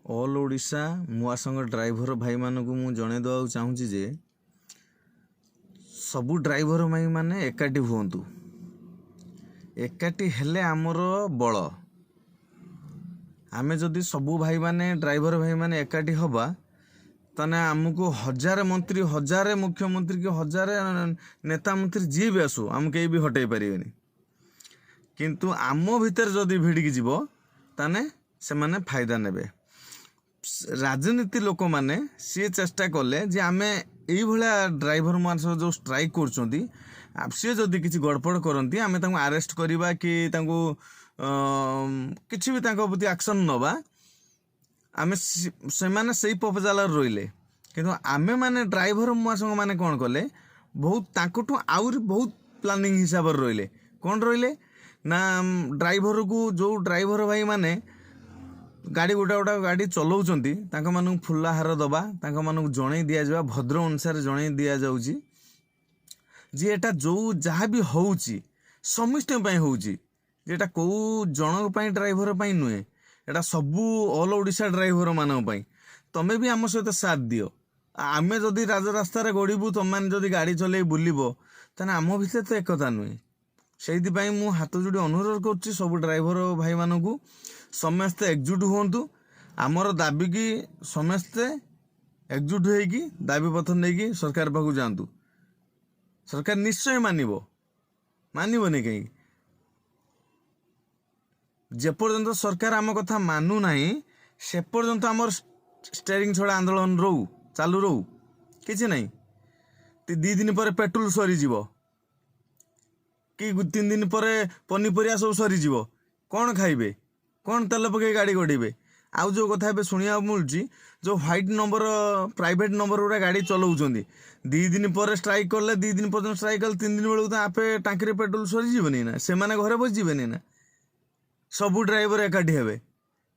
All Odisha ମହାସଂଘ driver ଭାଇମାନଙ୍କୁ ମୁଁ ଜଣାଇ ଦେବାକୁ ଚାହୁଁଛି ଯେ ସବୁ ଡ୍ରାଇଭର ଭାଇମାନେ ଏକାଠି ହୁଅନ୍ତୁ। ଏକାଠି ହେଲେ ଆମର ବଳ। ଆମେ ଯଦି ସବୁ ଭାଇମାନେ, ଡ୍ରାଇଭର ଭାଇମାନେ ଏକାଠି ହେବା, ତାହେଲେ ଆମକୁ ହଜାରେ ମନ୍ତ୍ରୀ, ହଜାରେ ମୁଖ୍ୟମନ୍ତ୍ରୀ କି ହଜାରେ ନେତା ମନ୍ତ୍ରୀ ଯିଏ ବି ଆସୁ, ଆମକୁ କେହି ବି ହଟେଇ ପାରିବେନି। କିନ୍ତୁ ଆମ ଭିତରେ ଯଦି ଭିଡ଼ିକି ଯିବ, ତାହେଲେ ସେମାନେ ଫାଇଦା ନେବେ। ରାଜନୀତି ଲୋକମାନେ ସିଏ ଚେଷ୍ଟା କଲେ ଯେ ଆମେ ଏଇଭଳିଆ ଡ୍ରାଇଭର ମାନେ ସବୁ ଯେଉଁ ଷ୍ଟ୍ରାଇକ୍ କରୁଛନ୍ତି, ସିଏ ଯଦି କିଛି ଗଡ଼ବଡ଼ କରନ୍ତି, ଆମେ ତାଙ୍କୁ ଆରେଷ୍ଟ କରିବା କି ତାଙ୍କୁ କିଛି ବି ତାଙ୍କ ପ୍ରତି ଆକ୍ସନ୍ ନେବା। ଆମେ ସେମାନେ ସେଇ ପପଜାଲାରେ ରହିଲେ। କିନ୍ତୁ ଆମେମାନେ ଡ୍ରାଇଭର ମହାସଂଘ ମାନେ କ'ଣ କଲେ, ବହୁତ ତାଙ୍କଠୁ ଆହୁରି ବହୁତ ପ୍ଲାନିଂ ହିସାବରେ ରହିଲେ। କ'ଣ ରହିଲେ ନା, ଡ୍ରାଇଭରକୁ, ଯେଉଁ ଡ୍ରାଇଭର ଭାଇମାନେ ଗାଡ଼ି ଗୋଟା ଗୋଟା ଗାଡ଼ି ଚଲାଉଛନ୍ତି, ତାଙ୍କମାନଙ୍କୁ ଫୁଲାହାର ଦେବା, ତାଙ୍କମାନଙ୍କୁ ଜଣେଇ ଦିଆଯିବା, ଭଦ୍ର ଅନୁସାରେ ଜଣେଇ ଦିଆଯାଉଛି ଯେ ଏଇଟା ଯେଉଁ ଯାହା ବି ହେଉଛି ସମସ୍ତଙ୍କ ପାଇଁ ହେଉଛି, ଯେ ଏଇଟା କେଉଁ ଜଣଙ୍କ ପାଇଁ, ଡ୍ରାଇଭର ପାଇଁ ନୁହେଁ, ଏଇଟା ସବୁ ଅଲ୍ ଓଡ଼ିଶା ଡ୍ରାଇଭରମାନଙ୍କ ପାଇଁ। ତମେ ବି ଆମ ସହିତ ସାଥ ଦିଅ। ଆମେ ଯଦି ରାଜରାସ୍ତାରେ ଗଡ଼ିବୁ, ତମେମାନେ ଯଦି ଗାଡ଼ି ଚଲେଇ ବୁଲିବ, ତାହେଲେ ଆମ ଭିତରେ ତ ଏକତା ନୁହେଁ। ସେଇଥିପାଇଁ ମୁଁ ହାତ ଯୋଡ଼ି ଅନୁରୋଧ କରୁଛି ସବୁ ଡ୍ରାଇଭର ଭାଇମାନଙ୍କୁ, ସମସ୍ତେ ଏକଜୁଟ ହୁଅନ୍ତୁ। ଆମର ଦାବିକି ସମସ୍ତେ ଏକଜୁଟ ହେଇକି ଦାବିପତ୍ର ନେଇକି ସରକାର ପାଖକୁ ଯାଆନ୍ତୁ। ସରକାର ନିଶ୍ଚୟ ମାନିବ। ମାନିବନି କାହିଁକି? ଯେପର୍ଯ୍ୟନ୍ତ ସରକାର ଆମ କଥା ମାନୁନାହିଁ, ସେ ପର୍ଯ୍ୟନ୍ତ ଆମର ଷ୍ଟେରିଂ ଛଡ଼ା ଆନ୍ଦୋଳନ ରହୁ, ଚାଲୁ ରହୁ, କିଛି ନାହିଁ। 2 ଦିନ ପରେ ପେଟ୍ରୋଲ ସରିଯିବ କି 3 ଦିନ ପରେ ପନିପରିବା ସବୁ ସରିଯିବ। କ'ଣ ଖାଇବେ? କ'ଣ ତେଲ ପକେଇ ଗାଡ଼ି ଗଡ଼ିବେ? ଆଉ ଯେଉଁ କଥା ଏବେ ଶୁଣିବାକୁ ମିଳୁଛି, ଯେଉଁ ହ୍ୱାଇଟ୍ ନମ୍ବର, ପ୍ରାଇଭେଟ୍ ନମ୍ବର ଗୁଡ଼ା ଗାଡ଼ି ଚଲାଉଛନ୍ତି, 2 ଦିନ ପରେ ଷ୍ଟ୍ରାଇକ୍ କଲେ, 2 ଦିନ ପର୍ଯ୍ୟନ୍ତ ଷ୍ଟ୍ରାଇକ୍ କଲେ, 3 ଦିନ ବେଳକୁ ତ ଆପେ ଟାଙ୍କିରେ ପେଟ୍ରୋଲ ସରିଯିବନି ନା? ସେମାନେ ଘରେ ବସିଯିବେନି ନା? ସବୁ ଡ୍ରାଇଭର ଏକାଠି ହେବେ।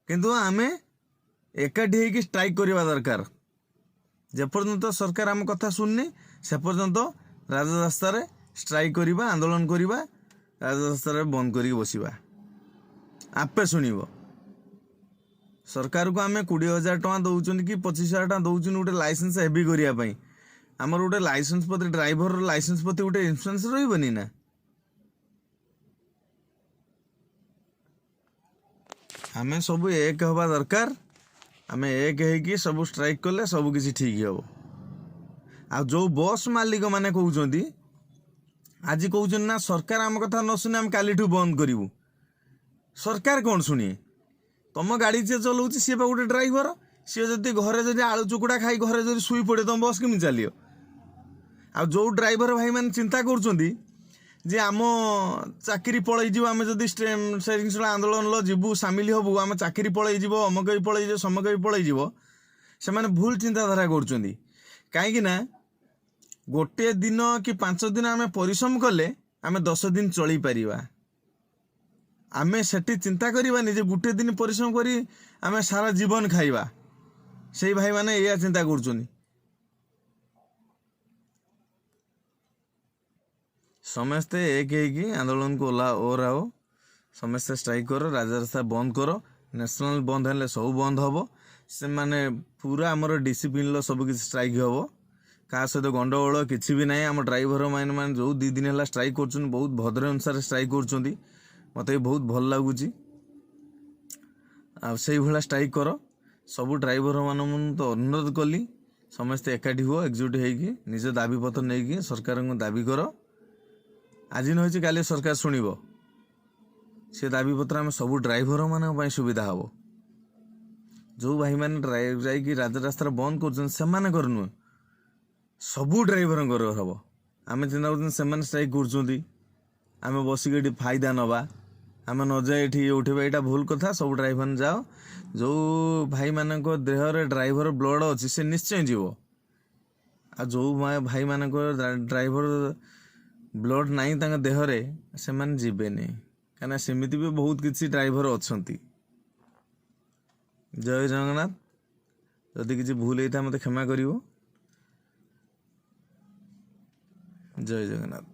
କିନ୍ତୁ ଆମେ ଏକାଠି ହେଇକି ଷ୍ଟ୍ରାଇକ୍ କରିବା ଦରକାର। ଯେପର୍ଯ୍ୟନ୍ତ ସରକାର ଆମ କଥା ଶୁଣୁନି, ସେ ପର୍ଯ୍ୟନ୍ତ ରାଜରାସ୍ତାରେ ଷ୍ଟ୍ରାଇକ୍ କରିବା, ଆନ୍ଦୋଳନ କରିବା, ରାଜରାସ୍ତାରେ ବନ୍ଦ କରିକି ବସିବା। ଆପେ ଶୁଣିବ। ସରକାରକୁ ଆମେ 20,000 ଟଙ୍କା ଦେଉଛନ୍ତି କି 25,000 ଟଙ୍କା ଦେଉଛନ୍ତି ଗୋଟେ ଲାଇସେନ୍ସ ହେଭି କରିବା ପାଇଁ। ଆମର ଗୋଟେ ଲାଇସେନ୍ସ ପ୍ରତି, ଡ୍ରାଇଭରର ଲାଇସେନ୍ସ ପ୍ରତି ଗୋଟେ ଇନ୍ସୁରାନ୍ସ ରହିବନି ନା? ଆମେ ସବୁ ଏକ ହେବା ଦରକାର। ଆମେ ଏକ ହେଇକି ସବୁ ଷ୍ଟ୍ରାଇକ୍ କଲେ ସବୁ କିଛି ଠିକ୍ ହେବ। ଆଉ ଯେଉଁ ବସ୍ ମାଲିକ ମାନେ କହୁଛନ୍ତି, ଆଜି କହୁଛନ୍ତି ନା, ସରକାର ଆମ କଥା ନ ଶୁଣି ଆମେ କାଲିଠୁ ବନ୍ଦ କରିବୁ। ସରକାର କ'ଣ ଶୁଣିବେ? ତମ ଗାଡ଼ି ଯିଏ ଚଲାଉଛି, ସିଏ ବା ଗୋଟେ ଡ୍ରାଇଭର। ସିଏ ଯଦି ଘରେ ଯଦି ଆଳୁ ଚକୁଡ଼ା ଖାଇ ଘରେ ଯଦି ଶୋଇ ପଡ଼େ, ତମ ବସ୍ କେମିତି ଚାଲିବ? ଆଉ ଯେଉଁ ଡ୍ରାଇଭର ଭାଇମାନେ ଚିନ୍ତା କରୁଛନ୍ତି ଯେ ଆମ ଚାକିରି ପଳେଇଯିବ, ଆମେ ଯଦି ଷ୍ଟେରିଂ ଆନ୍ଦୋଳନ ଯିବୁ, ସାମିଲ ହବୁ, ଆମ ଚାକିରି ପଳେଇଯିବ, ଅମକ ବି ପଳେଇଯିବ, ସମକ ବି ପଳେଇଯିବ, ସେମାନେ ଭୁଲ ଚିନ୍ତାଧାରା କରୁଛନ୍ତି। କାହିଁକି ନା ଗୋଟିଏ ଦିନ କି 5 ଦିନ ଆମେ ପରିଶ୍ରମ କଲେ ଆମେ 10 ଦିନ ଚଳିପାରିବା। ଆମେ ସେଠି ଚିନ୍ତା କରିବାନି ଯେ ଗୋଟେ ଦିନ ପରିଶ୍ରମ କରି ଆମେ ସାରା ଜୀବନ ଖାଇବା। ସେଇ ଭାଇମାନେ ଏଇଆ ଚିନ୍ତା କରୁଛନ୍ତି। ସମସ୍ତେ ଏକ ହେଇକି ଆନ୍ଦୋଳନକୁ ଓହ୍ଲାଅ। ସମସ୍ତେ ଷ୍ଟ୍ରାଇକ୍ କର, ରାଜରାସ୍ତା ବନ୍ଦ କର। ନ୍ୟାସନାଲ୍ ବନ୍ଦ ହେଲେ ସବୁ ବନ୍ଦ ହେବ। ସେମାନେ ପୁରା ଆମର ଡିସିପ୍ଲିନର ସବୁ କିଛି ଷ୍ଟ୍ରାଇକ୍ ହେବ। କାହା ସହିତ ଗଣ୍ଡଗୋଳ କିଛି ବି ନାହିଁ। ଆମ ଡ୍ରାଇଭର ମାନେ ମାନେ ଯେଉଁ 2 ଦିନ ହେଲା ଷ୍ଟ୍ରାଇକ୍ କରୁଛନ୍ତି, ବହୁତ ଭଦ୍ର ଅନୁସାରେ ଷ୍ଟ୍ରାଇକ୍ କରୁଛନ୍ତି। ମୋତେ ବି ବହୁତ ଭଲ ଲାଗୁଛି। ଆଉ ସେଇଭଳିଆ ଷ୍ଟ୍ରାଇକ୍ କର। ସବୁ ଡ୍ରାଇଭର ମାନଙ୍କୁ ମୁଁ ତ ଅନୁରୋଧ କଲି, ସମସ୍ତେ ଏକାଠି ହୁଅ, ଏକଜୁଟ ହେଇକି ନିଜ ଦାବିପତ୍ର ନେଇକି ସରକାରଙ୍କୁ ଦାବି କର। ଆଜି ନ ହେଇଛି କାଲି ସରକାର ଶୁଣିବ। ସେ ଦାବିପତ୍ର ଆମେ ସବୁ ଡ୍ରାଇଭର ମାନଙ୍କ ପାଇଁ ସୁବିଧା ହେବ। ଯେଉଁ ଭାଇମାନେ ଯାଇକି ରାଜରାସ୍ତାରେ ବନ୍ଦ କରୁଛନ୍ତି, ସେମାନଙ୍କର ନୁହେଁ, ସବୁ ଡ୍ରାଇଭରଙ୍କର ହେବ। ଆମେ ଚିନ୍ତା କରୁଛନ୍ତି ସେମାନେ ଷ୍ଟ୍ରାଇକ୍ କରୁଛନ୍ତି, ଆମେ ବସିକି ଏଠି ଫାଇଦା ନେବା, ଆମେ ନ ଯାଇ ଏଠି ଉଠିବା, ଏଇଟା ଭୁଲ କଥା। ସବୁ ଡ୍ରାଇଭର ଯାଅ। ଯେଉଁ ଭାଇମାନଙ୍କ ଦେହରେ ଡ୍ରାଇଭର ବ୍ଲଡ଼ ଅଛି, ସେ ନିଶ୍ଚୟ ଯିବ। ଆଉ ଯେଉଁ ଭାଇମାନଙ୍କର ଡ୍ରାଇଭର ବ୍ଲଡ଼ ନାହିଁ ତାଙ୍କ ଦେହରେ, ସେମାନେ ଯିବେନି। କାହିଁକିନା ସେମିତି ବି ବହୁତ କିଛି ଡ୍ରାଇଭର ଅଛନ୍ତି। ଜୟ ଜଗନ୍ନାଥ। ଯଦି କିଛି ଭୁଲ ହେଇଥାଏ, ମୋତେ କ୍ଷମା କରିବ। ଜୟ ଜଗନ୍ନାଥ।